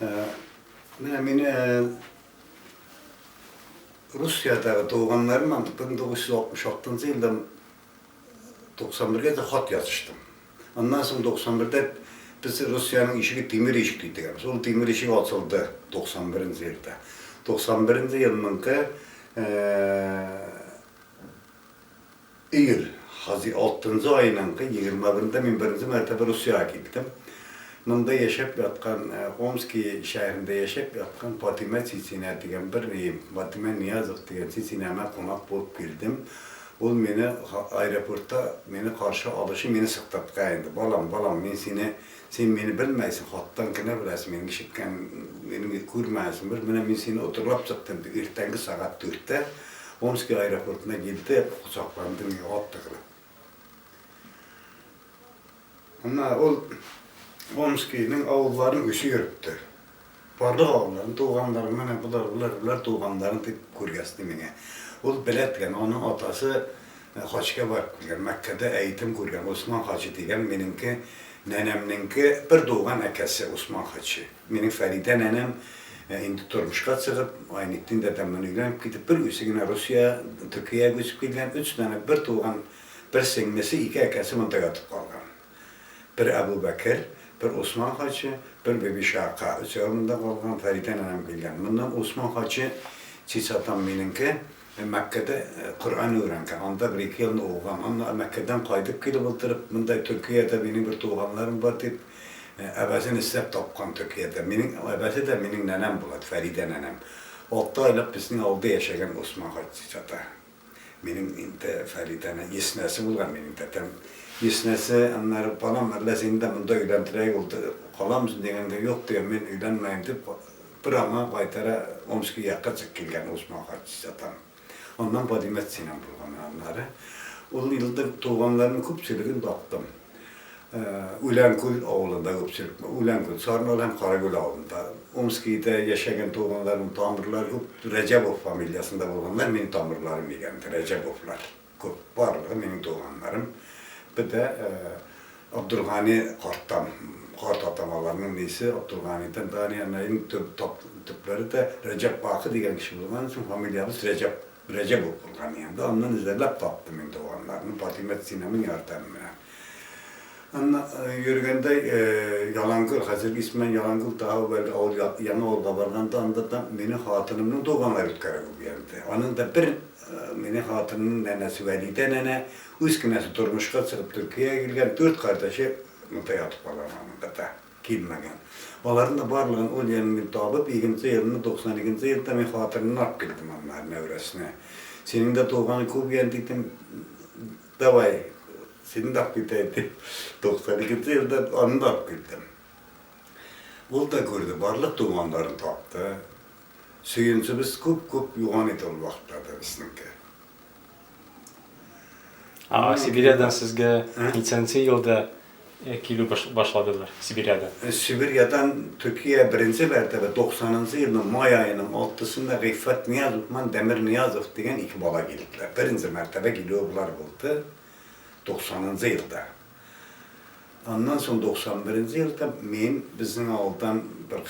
Менә мине Русиядәге туганнарым 1966 елда 91 гә хат языштым. Аннан соң 91дә без Русиянең ишеге тимер ишек ди дигәнбез. Ул тимер ишек ачылды 91 елда. 91 елныңкы Июль, хази алтынчы аеныңкы 21-ндә мин беренче мәртәбә Русиягә килдем. Монда яшәп яткан, Омски шәһәрендә яшәп яткан Фатимә Цицинә дигән бер ни, Фатимә Ниязов дигән Цицинәмә кунак булып килдем. Ул мине аэропортта мине каршы алышы мине сыктырткан инде. Балам, балам, мин сине, син мине белмәйсең, хаттан генә беләсең, минем ишеткән, мине күрмәгәнсең. Бер менә мин сине оттырлап чыктым, дип, иртәнге сәгать дүрттә Омски аэропортына килде, кочакланды, миңа атты кылып. Аннары ул Омскиның авылларын үзе йөртте. Барлык авылларын, туганнарын, менә болар, болар, болар туганнарын дип күргәзде миңа. Ул белә дигән, аның атасы хаҗга барып килгән, Мәккәдә әйтем күргән, Усман хаҗи дигән, минемке нәнәмнеңке бер туган әкәсе Усман хаҗи. Минем Фәридә нәнәм инде тормышка чыгып, Айнетдин дәдәм белән өйләнеп китеп, бер үзе генә Русия, Төркиягә күчеп килгән, өч данә бер туган бер сеңлесе, ике әкәсе монда ятып калган. Бер Әбүбәкер, бер Усман хаҗи, бер Бибишака. Өчәве монда калган, Фәридә нәнәм килгән. Моннан Усман хаҗи, чичатам минеңке, Мәккәдә Коръән өйрәнгән, анда бер-ике елны укыган. Аннан Мәккәдән кайтып килеп утырып, монда Төркиядә минем бер туганнарым бар дип, әбәсен эзләп тапкан Төркиядә. Минем әбәсе дә минем нәнәм була, Фәридә нәнәм. Алты айлык безнең авылда яшәгән Усман хаҗи чичата. Минем инде Фәридәнең еснәсе булган минем тәтәм. Еснәсе, аннары балам, әллә сине дә монда өйләндерәйек, ул каламсың дигәндә, юк дигән, мин өйләнмәем дип, бер аңа кайтара Омски якка чыгып килгән Усман карт чичатам. Аннан Фатимә синең булган аннары. Ул елда туганнарның күпчелеген таптым. Үләнкүл авылында күпчелек, Үләнкүл, Сармал һәм Карагүл авылында. Омскида яшәгән туганнарым тамырлары күп, Рәҗәбов фамилиясендә булганнар, минем тамырларым икән, Рәҗәбовлар күп, барлыгы минем туганнарым. Бер дә Абдулгани карттан, карт атам аларның нисе, Абдулганидан Дания иң төп төпләре дә Рәҗәп Бакы дигән кеше булган өчен фамилиябез Рәҗәп, Рәҗәбов булган инде. Аннан эзләп таптым мин туганнарны, Фатыйма Синәнең ярдәме белән. Анна йөргәндә Ялангөл, хәзерге исеме Ялангөл, тагы бер авыл, яңа авылга барганда, анда да минем хатынымның туганнары үткәрә күп янды. Аның да бер минем хатынымның нәнәсе Вәлидә нәнә, үз кенәсе тормышка чыгып Төркиягә килгән, дүрт кардәше монда ятып калган аның да, килмәгән. Аларның да барлыгын ул елны мин табып, икенче елны, 92 нче елда мин хатынымны алып килдем аннары нәүрәсенә. Синең дә туганың күп икән дидем, Давай, сине дә алып китәйм дип, 92 нче елда аны да алып килдем. Ул да күрде, барлык туганнарын тапты. Сөенчебез күп-күп юган иде ул вакытларда безнеңке. А Сибириядән сезгә ничәнче елда килү башладылар Сибириядән? Сибириядән Төркия беренче мәртәбә 90 нчы елның май аеның алтысында Гыйффәт Ниязов белән Дәмир Ниязов дигән ике бала килделәр. Беренче мәртәбә килүе болар булды 90 нчы елда. Аннан соң 91 нче елда мин безнең авылдан бер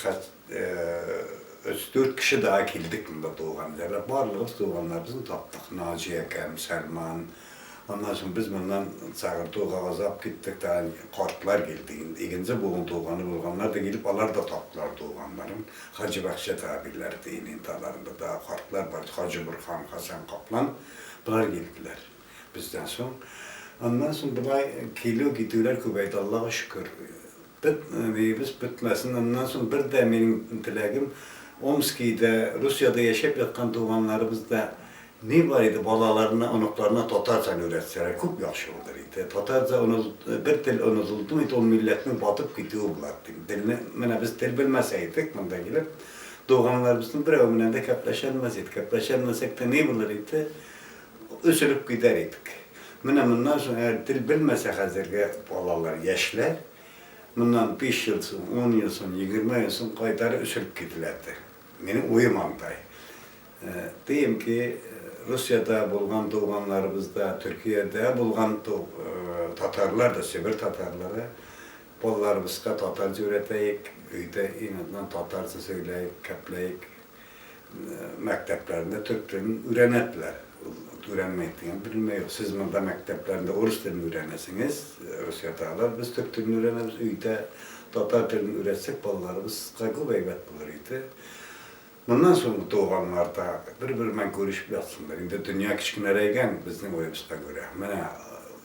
өч-дүрт кеше даа килдек монда туган җирләр. Барлыгыбыз туганнарыбызны таптык. Наҗи әкәм, Сәлман. Аннан соң без моннан Цагыртуга азап киттек, тагын картлар килде инде. Икенче буын туганы булганнар да килеп, алар да таптылар туганнарын. Хаҗибәхшәт абиләр дигән инде аларында да картлар бар. Хаҗи Борһан, Хәсән Каплан. Болар килделәр бездән соң. Аннан соң болай килү-китүләр күбәйде, Аллага шөкер. Бет, ниебез бетмәсен. Аннан соң бер дә минем теләгем, Омскида, Русиядә яшәп яткан туганнарыбыз да ни бар иде, балаларына, оныкларына татарчаны өйрәтсәләр, күп яхшы булыр иде. Татарча бер тел онытылдымы икән, ул милләтнең батып китүе була дим. Телне, менә без тел белмәсә идек, монда килеп, туганнарыбызның берәү белән дә кәпләшәлмәс идек. Кәпләшәлмәсәк тә ни булыр иде? Өзелеп китәр идек. Менә моннан соң, әгәр тел белмәсә хәзерге балалар, яшьләр, Моннан биш ел соң, ун ел соң, 20 ел соң кайтары өшереп кителәде. Минем уем андай. Тием ки, Русиядә булган туганнарыбыз да, Төркиядә булган татарлар да, Себер татарлары, Балаларыбызга татарча өйрәтәек, өйдә иң азыннан татарча сөйләек, кәпләек. Мәктәпләрендә төрк телен өйрәнәделәр. Ул өйрәнмәй дигән белмәй юк. Сез монда мәктәпләрендә урыс телен өйрәнәсеңез, Русиядагылар, без төрк телен өйрәнәбез, өйдә татар телен өйрәтсәк, балаларыбызга күп әйбәт булыр иде. Моннан соң туганнар да бер-бер белән күрешеп ятсыннар. Инде дөнья кечкенәрәйгән безнең уебызга күрә. Менә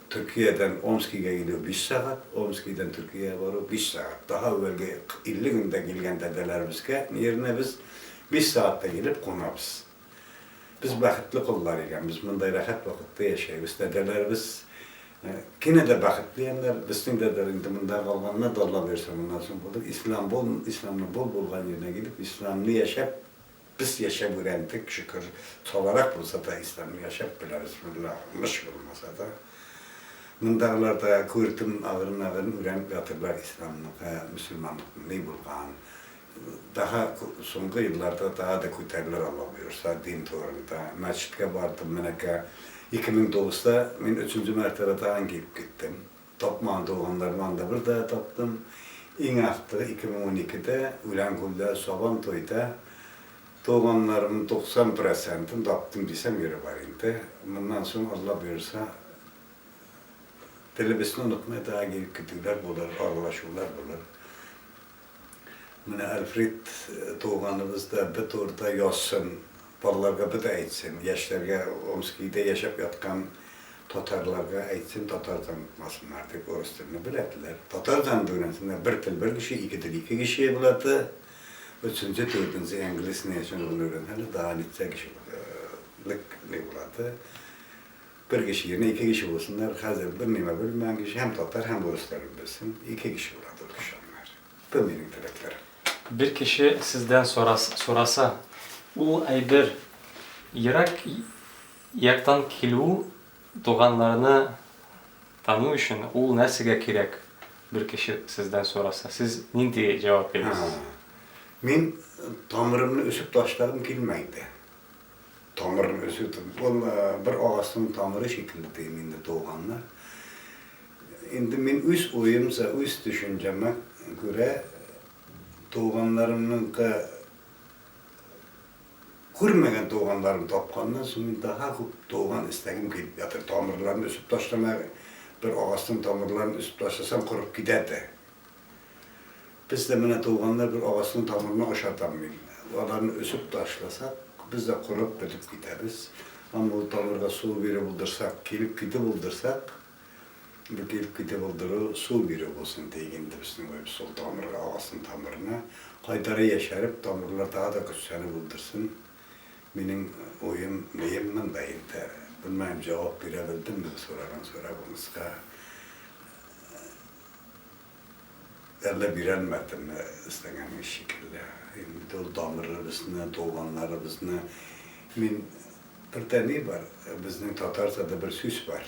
Төркиядән Омскига килү биш сәгать, Омскидан Төркиягә бару биш сәгать. Daha әүвәлге 50 көндә килгән дәдәләребезгә еренә без биш сәгатьтә килеп кунабыз. Без бәхетле коллар икәнбез, мондай рәхәт вакытта яшәйбез. Дәдәләребез кинә дә бәхетле яннар, безнең дәдәләр инде монда калганнар да Алла боерса моннан соң булыр. Ислам бул, исламның бул булган җиренә килеп, исламны яшәп, без яшәп өйрәндек, шөкер, чаларак булса да исламны яшәп беләбез, монда мыш булмаса да. Мондагылар да күрдем, агрын-агрын өйрәнеп ятырлар исламныкы, мөселманлыкның ни булган. Daha соңгы елларда daha да күтәрелер Алла боерса, дин турында. Мәчеткә бардым, менәкә 2009-да мин өченче мәртәбә тагын килеп киттем. Тапмаган туганнарымны анда бер дә таптым. Иң ахыры 2012-дә Үләнкүлдә Сабан туйда туганнарымның 90 процентын таптым дисәм йөре бар инде. Моннан соң Алла боерса, телебезне онытмый тагын килеп китүләр булыр, аралашулар булыр. Менә Альфред туганыбыз да бу турыда язсын, балаларга бу да әйтсен, яшьләргә, Омскида яшәп яткан татарларга әйтсен, татардан онытмасыннар дип, урыс телне беләделәр. Татардан да өйрәнсеннәр, бер тел бер кеше, ике тел ике кеше булады. Өченче, дүртенче инглиз ни өчен ул өйрәнсәләр, daha ничә кешелек ни булады. Бер кеше еренә ике кеше булсыннар, хәзер бер нимә белмәгән кеше һәм татар, һәм урыс телен белсен, ике кеше булады ул кеше аннары. Бу минем теләкләрем. Бер кеше сездән сораса, ул әйбер ерак яктан килү, туганнарны тану өчен ул нәрсәгә кирәк? Бер кеше сездән сораса, сез нинди җавап бирерсез? Мин тамырымны өзеп ташлагым килмәй инде. Тамырын өзү, ул бер агачның тамыры шикелле дим инде туганнар. Инде мин үз уемча, үз төшенчәмә күрә туганнарымныңкы күрмәгән туганнарым тапканнан соң мин daha күп туган истәгем килеп ятыр. Тамырларын өзеп ташлама, бер агачның тамырларын өзеп ташласаң корып китә дә. Без дә менә туганнар бер агачның тамырына ошатам мин. Аларны өзеп ташласак, без дә корып бетеп китәбез. Һәм ул тамырга су биреп булдырсак, килеп китеп булдырсак, бу килеп китеп булдыру су бирү булсын диек инде безнең уебыз шул тамырга, агачның тамырына. Кайтара яшәреп, тамырлар тагы да көчләнеп булдырсын. Минем уем, нием монда инде. Белмәем, җавап бирә белдемме сораган соравыгызга. Әллә бирәлмәдеме эзләгәнең шикелле. Инде ул тамырыбызны, туганнарыбызны мин бер дә ни бар, безнең татарчада бер сүз бар.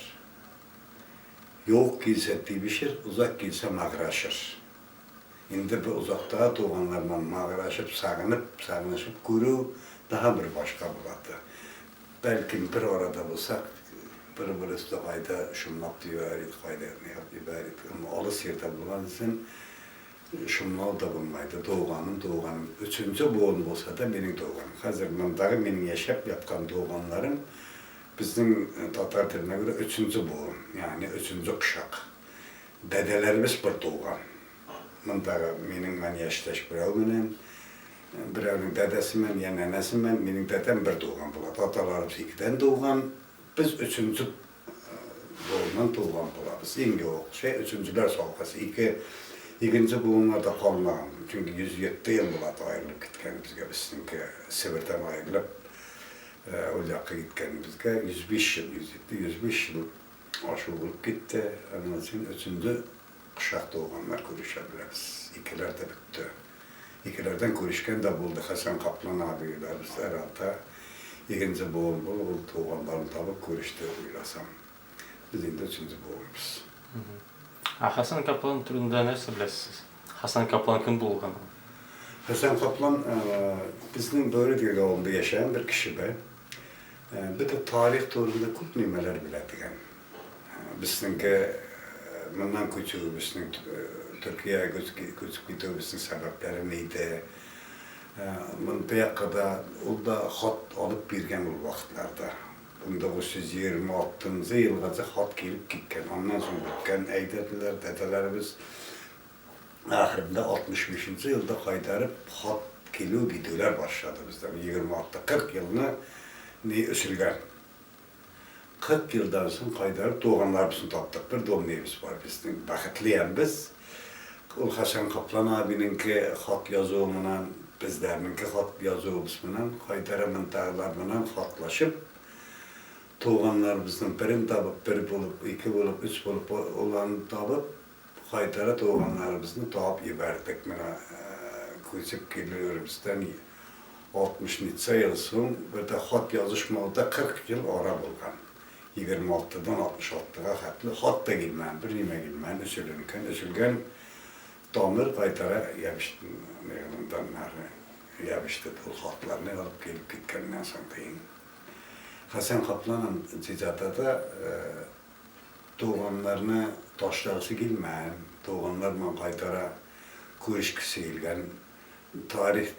Юк килсә тибешер, озак килсә маграшыр. Инде бу озактагы туганнардан маграшып, сагынып, сагынышып күрү тагын бер башка булады. Бәлкем бер арада булсак, бер-беребезне кайда шомлап җибәрер идек, кайда ниһап җибәрер идек. Әмма алыс җирдә булган өчен шомлау да булмайды. Туганым, туганым. Өченче буын булса да минем туганым. Хәзер мондагы минем яшәп яткан туганнарым безнең татар теленә күрә өченче буын, ягъни өченче кочак. Дәдәләребез бер туган. Мондагы минем белән яшьтәш берәү менән Берәүнең дәдәсе белән я нәнәсе белән минем дәдәм бер туган була. Аталарыбыз икедән туган, без өченче буыннан туган булабыз. Иң юк шәй өченчеләр салкасы. Ике икенче буыннар да калмаган. Чөнки 107 ел була аерылып киткәнебезгә, безнеңке Себердән аерылып ул якка киткәнебезгә 105 ел, 107, 105 ел ашу булып китте. Аннан соң өченче кочак туганнар күрешә беләбез. Икеләр дә бетте. Икеләрдән күрешкән дә булды Хәсән Каплан абыйларыбыз арада икенче буын булып, ул туганнарын табып күреште, уйласам. Без инде өченче буынбыз. Ә Хәсән Каплан турында нәрсә беләсез сез? Хәсән Каплан кем булган ул? Хәсән Каплан безнең Бөре дигән авылында яшәгән бер кеше бе. Бөтен тарих турында күп нимәләр белә дигән. Безнеңке моннан күчүебезнең. Төркиягә күчеп китүебезнең сәбәпләре ни иде. Монда якка да ул да хат алып биргән ул вакытларда. 1926 елгача хат килеп киткән. Аннан соң беткән әйдәделәр дәдәләребез. Ахырында 65 елда кайтарып хат килү китүләр башлады бездә. 26, 40 елны ни өзелгән. 40 елдан соң кайтарып туганнарыбызны таптык. Бер домныйбыз бар безнең. Бәхетле без. Ул Хәсән Каплан абинеңке хат язуы менән, безләрнеңке хат язуыбыз менән, кайтара монтагылар менән хатлашып, туганнарыбызның берен табып, бер булып, ике булып, өч булып, уларны табып, кайтара туганнарыбызны табып җибәрдек. Менә күчеп килүебездән 60 ничә ел соң, бер дә хат язышмауда 40 ел ара булган. 26-дан 66-га хәтле хат та килмәгән, бер нимә килмәгән, өзелгән, өзелгән тамыр кайтара ябышты ул хатларны алып килеп киткәннән соң тиң. Хәсән Каплан Зизата да туганнарны ташлагысы килмәгән, туганнар белән кайтара күрешкесе килгән. Тарих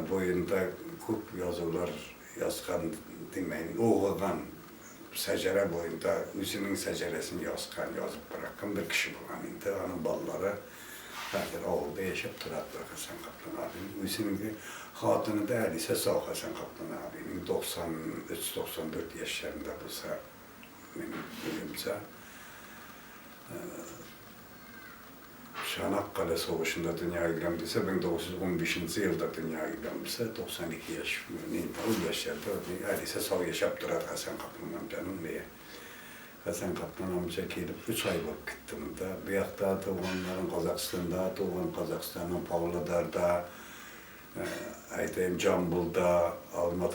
буенда күп язулар язган димәйм, укыган, сәҗәрә буенда үзенең сәҗәрәсен язган, язып быраккан бер кеше булган инде. Аның балалары хәзер авылда яшәп торалар Хәсән Каплан абинең. Үзенең хатыны да Әлисә сау Хәсән Каплан абинең 93-94 яшьләрендә булса, минем белемчә. Чанаккале сугышында дөньяга килгән дисә, 1915 елда дөньяга килгән булса, 92 яшь, ул яшьләрдә Әлисә сау яшәп тора Хәсән Каплан амчаның не. Хәсән Каплан амча килеп 3 ай булып китте монда. Бу якта туганнарым Казакъстанда туган, Казакъстанның Павлодарда, әйтәйем, Джамбулда, Алматыда.